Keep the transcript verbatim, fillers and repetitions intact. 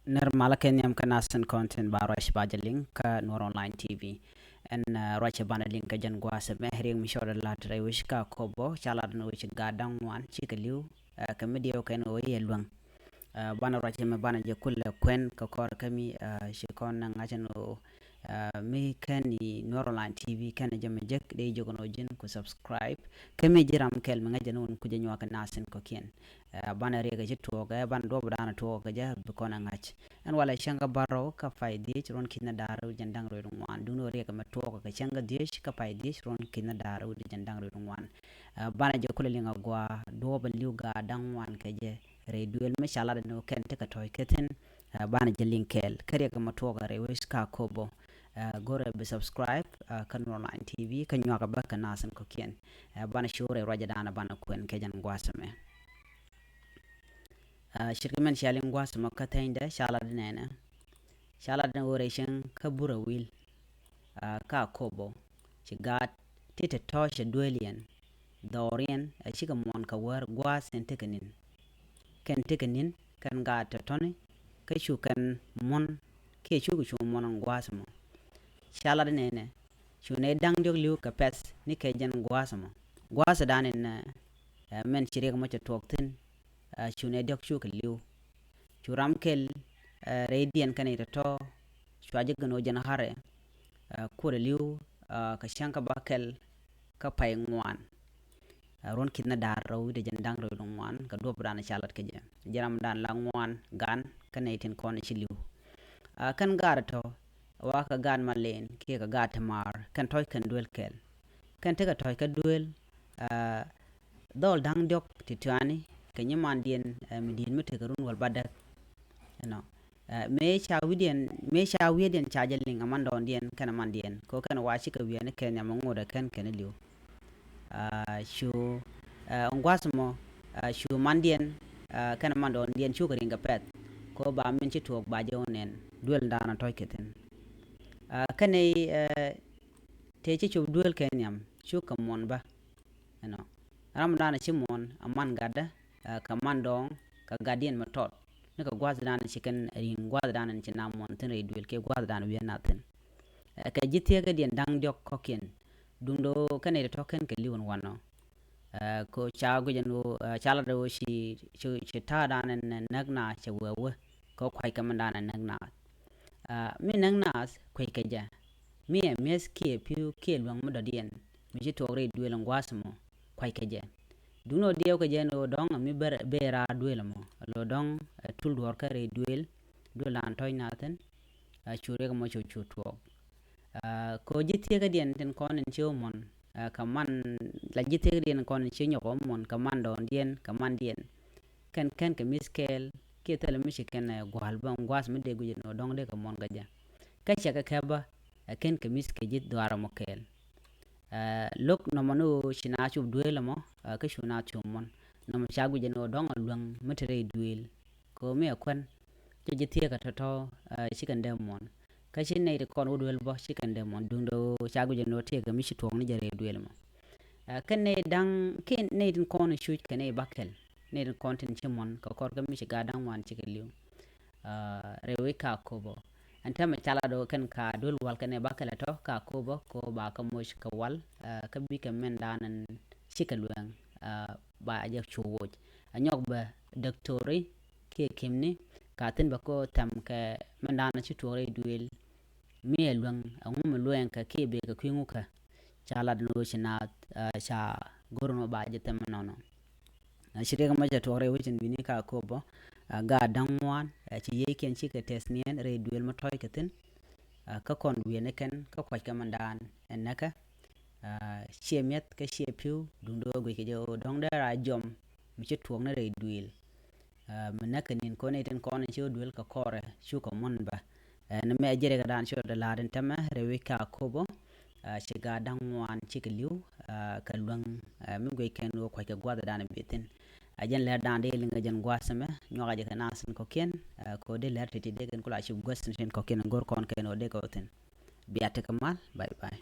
Nɛr malä kɛ nhiam kä nasin kɔn tin ba ruac ba jɛ liŋ kä Nuɔr Online T V. Ɛn ruac banɛ liŋ kä jɛn gua̱a̱th ɛmɛ riɛk mi cɔɔdɛ lat rɛy wec kä Akobo ca lat ni wec gat da̱ŋ ŋuan cikɛ li̱w kɛ mi diɛw kɛn ɣöö i̱ ɛ luäŋ. Banɛ ruac ɛmɛ banɛ jɛ kulɛ kuɛn kɛ kɔr kä mi ci kɔn ŋa̱c ɛn ɣöö mi kɛn i̱ Nuɔr Online T V kɛn jɛ mi jek dee jek ɛn ɣöö ji̱n ku subscribe. Kä mi ji̱ ram kɛl mi ŋäc jɛ ni wun ku jɛ nyuak kɛ nasin kɔ̱kiɛn. Banɛ riɛk ci tuɔɔk ɛ banɛ duɔp dan tuɔɔk kɛ jɛ bi kɔn ɛ ŋa̱c. Ɛn walɛ cäŋ kä bärɔw kä pay dhiec ruɔ̱n ki̱n da̱r wi̱c jɛn da̱ŋ rɛw ŋuan duŋni riɛk mɛ tuɔɔk kɛ cäŋ kä dhiec kä pay dhiec ruɔ̱n ki̱n da̱r wi̱c jɛn da̱ŋ rɛw ŋuan. Banɛ jɛ kulɛ liŋ a gua̱a̱ duɔp ɛ li̱w gaat da̱ŋ ŋuan kɛ jɛ rɛy duël mi ca lat ni kɛn tekɛ tɔ̱c kɛ thi̱n. Banɛ jɛ liŋ kɛɛl kä riɛk mɛ tuɔɔk ɛ rɛy wec kä Akobo. Go̱rɛ bi subscribe kä Nuɔr Online T V kä nyuak bä kä nasin kɔ̱kiɛn. Banɛ ci wä rɛy ruacɛ dan banɛ kuɛn kɛ jɛn gua̱a̱th ɛmɛ. Cirkɛ mɛn cia liŋ gua̱a̱th ɛmɔ kä thɛnydɛ ca lat nɛnɛ. Ca lat ni wä rɛy cäŋ kä Burɛ Wil kä Akobo ci gaat ti te tɔ̱ cɛ duëël yɛn dhɔriɛn ɛ cikɛ muɔ̱ɔ̱n kɛ wäär gua̱a̱th in tekɛ ni̱n. Kɛn tekɛ ni̱n kɛn gaat tɔ̱tɔ̱ni kä cu kɛn muɔ̱n kiɛ cukɛ cu muɔ̱n ɛn gua̱a̱th ɛmɔ. Ca lat nɛnɛ cu nɛ da̱ŋ diɔ̱k li̱w kɛ pɛ̈th ni kɛ jɛn gua̱a̱th ɛmɔ. Gua̱a̱th dan in mɛn ci riɛk mɔ cɛ tuɔɔk thi̱n. Cu nɛ diɔ̱k cukɛ li̱w cu ram kɛl rɛydiɛn kɛn i̱ tɔ̱tɔ̱ cua ji̱ gɛn ɣöö jɛn ɣa̱rɛ. Kuɔrɛ li̱w kɛ cäŋ kä ba kɛl kä pay ŋuan. Ruɔ̱n ki̱n ni da̱r rɛw wi̱cdɛ jɛn da̱ŋ rɛw ŋuan kɛ duɔ̱p dan ca lat kɛ jɛ ji̱ ram dan la ŋuan gan kɛn i̱ tin kɔn ci li̱w. Kɛn gaat tɔ̱ wa kɛ gaat ma len kiɛ kɛ gaat ti maar kɛn tɔ̱c kɛn duël kɛl. Kɛn tekɛ tɔ̱c kɛ duël dhɔl da̱ŋ diɔ̱k ti tuani kɛ nyimandiɛn mi di̱i̱t mi tekɛ run wäl ba däk. Ɛnɔ mëë ca wi̱diɛn mëë ca wi̱diɛn ca jɛ liŋ amandɔɔndiɛn kɛn amandiɛn kɛ kɛn wa cikɛ wi̱i̱ ni kɛn yam aŋot ɛ kɛn kɛn li̱w. Cu ɛn gua̱th mɔ cu mandiɛn kɛn amandɔɔndiɛn cukɛ riŋ kɛ pɛth kɛ ba min ci tuɔɔk ba jɛ wä nɛn duel da̱a̱n a tɔ̱c kɛ thi̱n. Kɛn nɛy tëë ci cop duel kɛ nhiam cukɛ muɔ̱n bä. Ɛnɔ ram dan ci muɔ̱n a man gatdä kɛ man dɔɔŋ kɛ gatdiɛn mɛ tɔt ni kɛ gua̱th dan ci kɛn ri̱n gua̱th dan ci na muɔ̱n thi̱n rɛy duël kiɛ gua̱th dan wi̱i̱ na thi̱n. Kɛ ji̱ thieekädiɛn da̱ŋ diɔ̱k kɔ̱kiɛn duundɛ ɣöö kɛn nɛy tɔ̱ kɛn kɛ li̱w ɛn wanɔ. Kɛ ca guic ɛn ɣöö ca lat ɣöö ci ta̱a̱ dan ɛn näk naath cɛ wee wee kɛ kua̱c kɛ mɛn dan ɛn näk naath. Mi näk naath kuec kɛ jɛ mi ɛ mi̱eth kiɛ pi̱w kiɛ luäŋ mi dɔ̱diɛn mi ci tuɔɔk rɛy duëël ɛn gua̱a̱th ɛmɔ. Kua̱c kɛ jɛ duŋni ɣöö diɛɛw kɛ jɛ ɛn ɣöö dɔ̱ŋ mi ber ber raar duëël ɛmɔ lo̱ dɔ̱ŋ ɛ tul duɔ̱ɔ̱r kä rɛy duëël duëël dan tɔ̱c nath thi̱n. Cu riɛk ɛmɔ cu cu tuɔɔk. Kɛ ɣöö ji̱ thieekädiɛn tin kɔn in ci ɣä muɔ̱n kɛ man la ji̱ thieekädiɛn kɔn in ci nyɔk ɣä muɔ̱n kɛ man dɔɔndiɛn kɛ mandiɛn. Kɛn kɛn kɛ mi̱th kɛɛl kiɛ thilɛ mi ci kɛn ɛ gua̱a̱l bä ɛn gua̱a̱th mi dee guic ɛn ɣöö dɔ̱ŋ dee kɛ muɔ̱n kɛ jɛ. Kä cɛ kɛ kɛ bä ɛ kɛn kɛ mi̱th kɛ ji̱ dhuaar ɛmɔ kɛɛl. Lo̱k nɔmɔ ni ɣöö ci na cop duëël ɛmɔ kä cu na cop muɔ̱n nɔmɔ ca guic ɛn ɣöö dɔ̱ŋ ɛ luäŋ mi te rɛy duëël. Kɛ ɣöö mi ɛ kuän ci ji̱ thieekä tɔ̱tɔ̱ ci kɛn dee muɔ̱n. Kä ci nɛy ti kɔn wä duëël bä ci kɛn dee muɔ̱n duundɛ ɣöö ca guic ɛn ɣöö tiɛɛkɛ mi ci tuɔɔk ni jɛ rɛy duëël ɛmɔ. Kɛn nɛy da̱ŋ kiɛ nɛy tin kɔn cuc kɛ nɛy bakɛl nɛy tin kɔn tin ci muɔ̱n kɛ kɔr kä mi ci gaat da̱ŋ ŋuan cikɛ li̱w. Rɛy wec ka Akobo ɛn täämɛ ca lat ɣöö kɛn ka duel wal kɛn ɛ bakɛl ɛ tɔ̱ ka Akobo kɛ ɣöö ba kä moc kɛ wal kä bikɛ mɛn da̱a̱n ɛn cikɛ luɛɛŋ. Ba jɛ cu woc ɛ nyɔk bɛ dɔktori kiɛ kimni ka thi̱n bɛ kɛ ɣöö thɛm kɛ mɛn da̱a̱n ci tuɔɔk rɛy duëël. Mi ɛ luäŋ ɛŋu mi luɛɛŋ kɛ kiɛ bëë kɛ kui̱ ŋukä. Ca lat ni ɣöö ci naath ca go̱r ni ɣöö ba jɛ thɛm ɛnɔnɔ. Ci riɛk mɔ cɛ tuɔɔk rɛy wec in wi̱ni ka Akobo. Gaat da̱ŋ ŋuan ci yiëëkiɛn cikɛ tɛth niɛn rɛy duëël mi tɔ̱c kɛ thi̱n. Kä kɔn wi̱i̱ ni kɛn kä kua̱c kɛ mɛn da̱a̱n ɛn näkä. Ciɛ mi̱eth kä ciɛ pi̱w duundɛ ɣöö guic kɛ jɛ ɣöö dɔ̱ŋ dee ra jɔm mi ci tuɔɔk ni rɛy duëël. Mi näk kɛ ni̱n kɔn itin kɔn in ci ɣä duel kɛ kɔrɛ cukɛ muɔ̱n bä. Ni mɛ ji̱ rɛkɛ dan ci rɔ dee la̱a̱t in tämɛ rɛy wec ka Akobo. Ci gaat da̱ŋ ŋuan cikɛ li̱w kɛ luäŋ mi guic kɛn ɣöö kua̱c kɛ gua̱th dan bi thi̱n. Ɛ jɛn lɛr dan dee liŋ kɛ jɛn gua̱th ɛmɛ nyuak a jɛ kɛ nath in kɔ̱kiɛn. Kɛ ɣöö dee lɛr ti̱ti̱ dee kɛn kula ci gua̱th in kɔ̱kiɛn go̱r kɔn kɛn ɣöö dee kɛ wä thi̱n. Bia tekɛ mal, bye bye.